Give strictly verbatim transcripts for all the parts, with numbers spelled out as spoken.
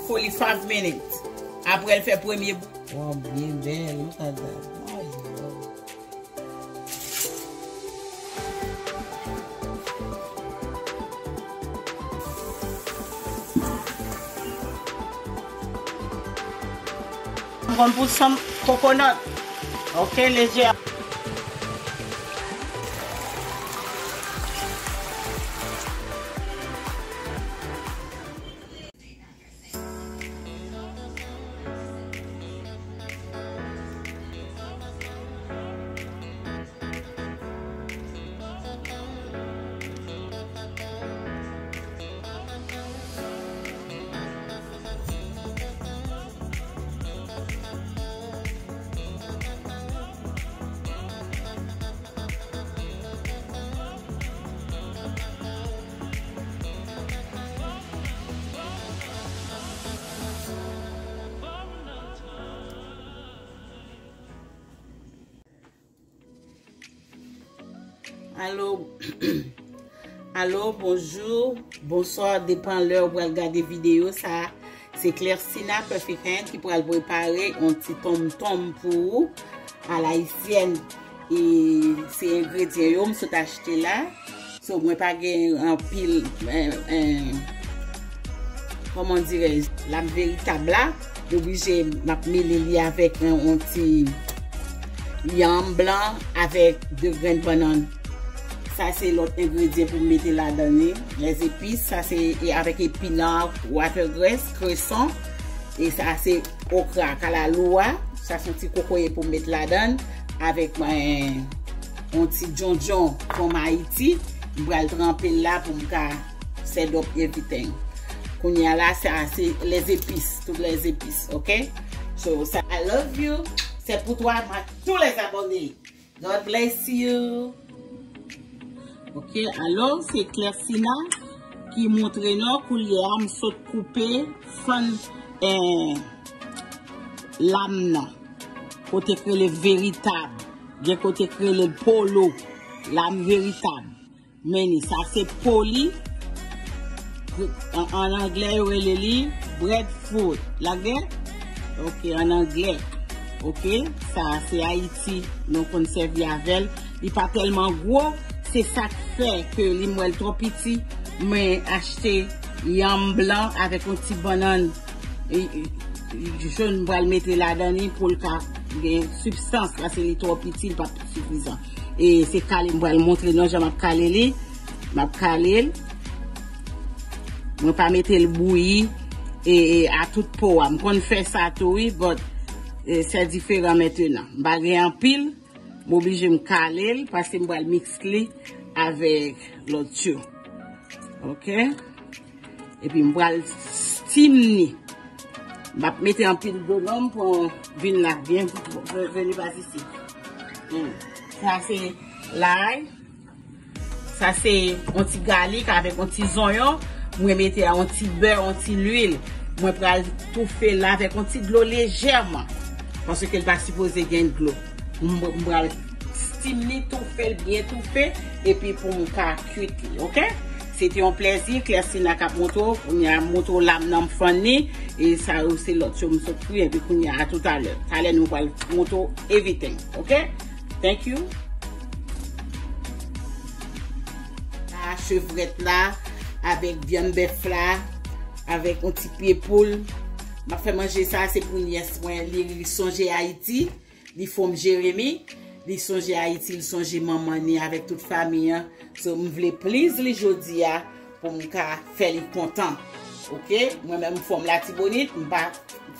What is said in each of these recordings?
Forty-five minutes. Apre l fè premye bouyi. Waw, byen bèl, look at that. Ay, Lord. M konn put some coconut. Ok, lejè. Alo, alo, bonjou, bonswa, depan lè ou pral gade videyo sa. Se Clersina Perfect Hand ki pral prepare yon ti tonmtonm pou ou a la ayisyèn. E se engredyan yo m sot achte la. So, mwen pa gen anpil, eh, eh, kòman dirèj, lam veritab la. M oblije, m ap mele li avèk yon, yon ti yanm blan avèk de grenn bannann. Sa se lòt engredyan pou m mete ladan li. Lèzepis, sa se e avèk epinar, watercress, kreson. E sa se okra, kalalou a. Sa se yon ti kokoye pou m met ladan l. Avèk, eh, yon ti djondjon from Ayiti. M pral tranpe l la pou m ka set up everything. Kounye a la, sa se lèzepis, tout lèzepis, ok? So, sa, I love you. C'est pour toi, ma, tous les abonnés. God bless you. Ok, alò, se Clersina ki montre nou koulye a m sot koupe fann, eh, lam nan. Kote k rele veritab. Gen kote k rele polo. Lam veritab. Men ni sa se po li. An, an anglè, yo rele li breadfruit. Lage? Ok, an anglè. Ok, sa se Ayiti. Nou konn sèvi avè l. Li pa tèlman gwo. Se sa k fè ke li m wè l twò piti. Mwen achte yanm blan avèk yon ti bannann, e, e, jòn, m pral mete ladan li pou l ka gen sibstans, paske li twò piti, li pa sifizan. E se kale, m pral montre nou jan m ap kale li. M ap kale l. Mwen pa mete l bouyi e, e a tout po a. M konn fè sa tou, wi, but, e, c'est différent maintenant. M pa gen anpil. M oblije m kale l, paske m pral miks li avèk lòt yo. Ok? Epi m pral steam ni. M ap mete anpil dlo non pou vin la byen, vini pa isi. Hmm. Sa se lay. Sa se yon ti galik avèk yon ti zonyon. Mwen mete a yon ti bè, yon ti lwil. Mwen pral toufe l avèk yon ti dlo lejèman. Paske l pa sipoze gen dlo. M, m pral steam li, toufe l, byen toufe, epi pou m ka kwit li, ok? Se te yon plèzi, Clersina k ap montre w, kounye a montre w lam nan m fann ni, e sa yo se lòt yo m sot fri, epi kounye a, a toutalè. Talè nou pral montre w everything, ok? Thank you. La, chevrèt la, avèk vyann bèf la, avèk yon ti pye poul. M ap fè manje sa, se pou nyès mwen, li sonje Ayiti. Li from Jeremi, li sonje Ayiti, li sonje manman ni avèk tout fanmi an. So, m vle please li jodi a pou m ka fè li kontan. Ok? Mwen menm from Latibonit, m pa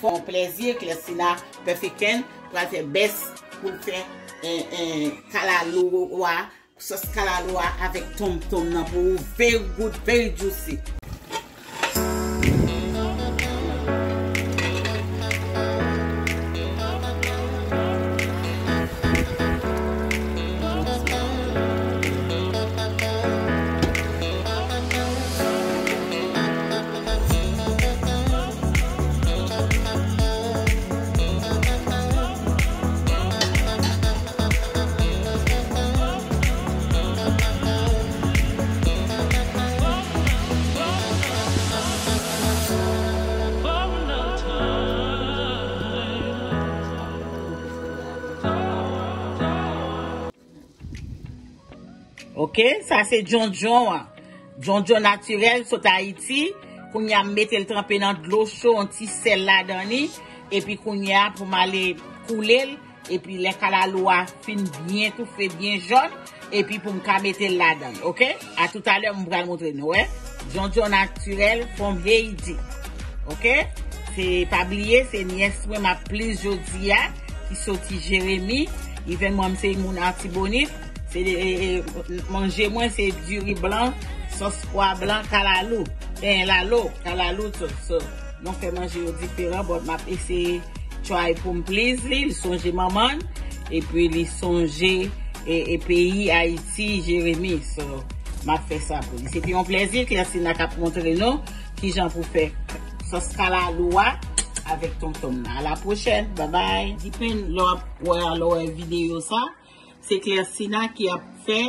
from plèzi, Clersina Perfect Hand pral fè best pou l fè, eh, eh, kalalou a, sòs kalalou a avèk tonmtonm nan pou ou. Very good, very juicy. Ok, sa se djondjon an. Djondjon natirèl sot Ayiti. Kounye a m mete l tranpe nan dlo cho, yon ti sèl ladan li. Epi kounye a pou m ale koule l. Epi lè kalalou a fin byen toufe, byen jòn. Epi pou m ka mete l ladan l, ok? A toutalè, m pral montre nou, wè. Djondjon natirèl from Haiti. Ok? Se pa bliye, se nyès mwen m ap plis jodi a, ki soti Jeremi. Even mwen, m se moun Artibonit. Se e, e, manje mwen, se diri blan, sòs pwa blan, kalalou. En, lalo, kalalou, so, so. Mwen fè manje yo diferan, but m ap eseye try pou m please li. Li sonje manman l, epi li sonje e, e peyi Ayiti, Jeremi. So, m ap fè sa pou li. Se te yon plèzi, Clersina k ap montre nou kijan pou fè sòs kalalou a avèk tontonm nan. A la pwochèn, babay. Dipen lè w ap wè, lè w wè videyo sa, se Clersina ki ap fè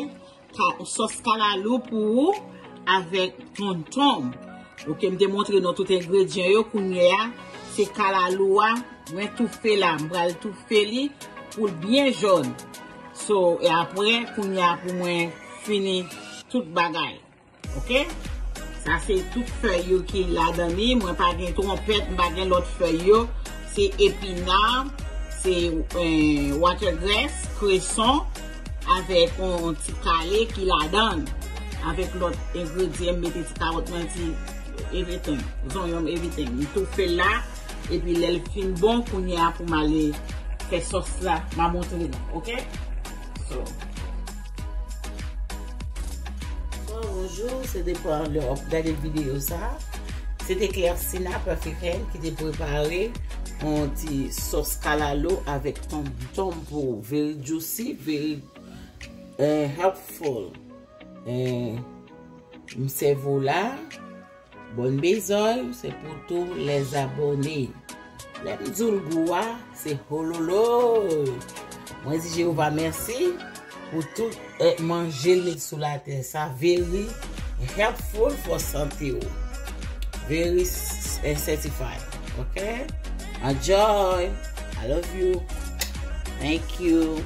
ka, sòs kalalou pou ou avèk tontonm. Ok, m te montre nou tout engredyan yo, kounye a, se kalalou a, mwen toufe la, m pral toufe li pou l byen jòn. So, e apre, kounye a pou mwen fini tout bagay. Ok? Sa se tout fèy yo ki ladan li. Mwen pa gen twonpèt, m pa gen lòt fèy yo. Se epina, se, eh, watercress, kreson, avèk yon ti kale ki ladan. Avèk lòt engredyan, m mete ti kawòt mwen, ti everything, zonyon m, everything. M toufe l la, epi lè l fin bon, kounye a pou m ale fè sòs la, m a montre nou, ok? So. Bonjou, se depi lè w ap gade videyo sa. Se te Clersina Perfect Hand ki te prepare yon ti sòs kalalou avèk tontonm pou ou. Very juicy, very, eh, helpful. Eh, m sèvi w la. Bòn bezòy, se pou tou lèzabòne. Lè m di w l gou a, se hololo. Mwen di Jewova mèsi pou tout, eh, manje l met sou latè sa. Very helpful for sante w. Very s-, eh, certified. Ok? Enjoy. I love you. Thank you.